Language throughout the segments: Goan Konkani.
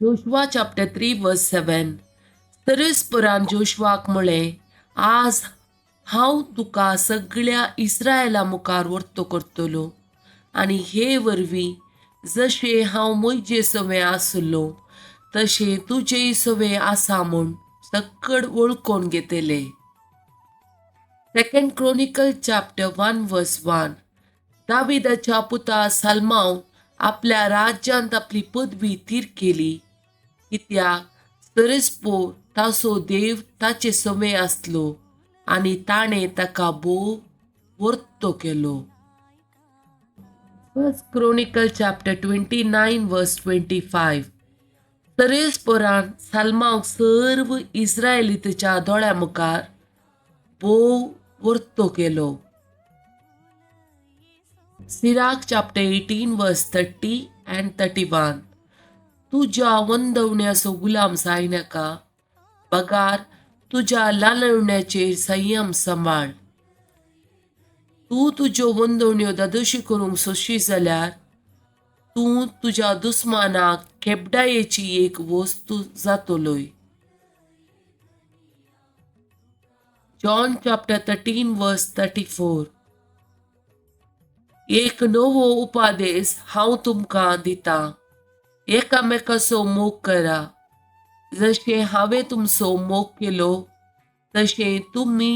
Joshua chapter 3 verse 7. सरस्परान जोशुआक म्हळें, आज हांव तुका सगळ्या इस्रायला मुखार वर्तो करतलो आनी हे वरवीं जशें हांव म्हजे सवें आसलो तशें तुजेय सवें आसा म्हूण सक्कड वळखून घेतले. Second Chronicle chapter 1 verse 1. दाविदाच्या पुता सालमांव आपल्या राज्यांत आपली पदवी थीर केली, कित्याक सरस्पोर ताचो देव ताचे समें आसलो आनी ताणें ताका भोव वर्तो केलो. First Chronicle chapter 29 verse 25. सरस्पोरान सालमांव सर्व इस्रायलीच्या दोळ्या मुखार भोव वर्तो केलो. Sirach chapter 18 verse 30 and 31. तुज्या वंदवण्याचो गुलाम जायनाका, बगार तुज्या लालवण्याचेर संयम सांबाळ. तूं तुज्यो वंदवण्यो दादोशी करूंक सोशी जाल्यार तूं तुज्या दुस्मानाक खेपडायेची एक वस्तू जातलोय. John chapter 13 verse 34. एक नवो उपादेश हांव तुमकां दितां, एकामेकाचो मोग करा. जशें हांवें तुमचो मोग केलो तशें तुमी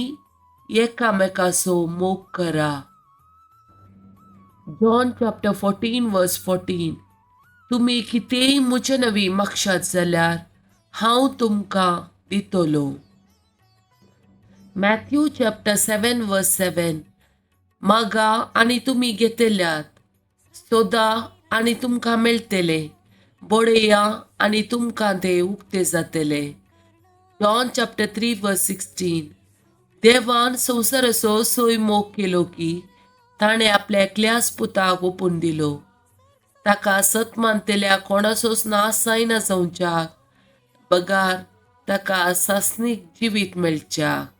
एकामेकाचो मोग करा. John chapter 14 verse 14. तुमी कितेंय म्हजे नवी मागशात जाल्यार हांव तुमकां दितलो. Matthew chapter 7 verse 7. मागा आनी तुमी घेतल्यात, सोदा आनी तुमकां मेळटले, बडया आनी तुमकां ते उक्ते जातले. John chapter 3 verse 16. देवान संवसाराचो सोय मोग केलो की ताणें आपल्या एकल्याच पुताक ओपून दिलो, ताका सत मानतल्या कोणाचोच नाश जायना जावच्याक, बगार ताका सासणीक जिवीत मेळच्याक.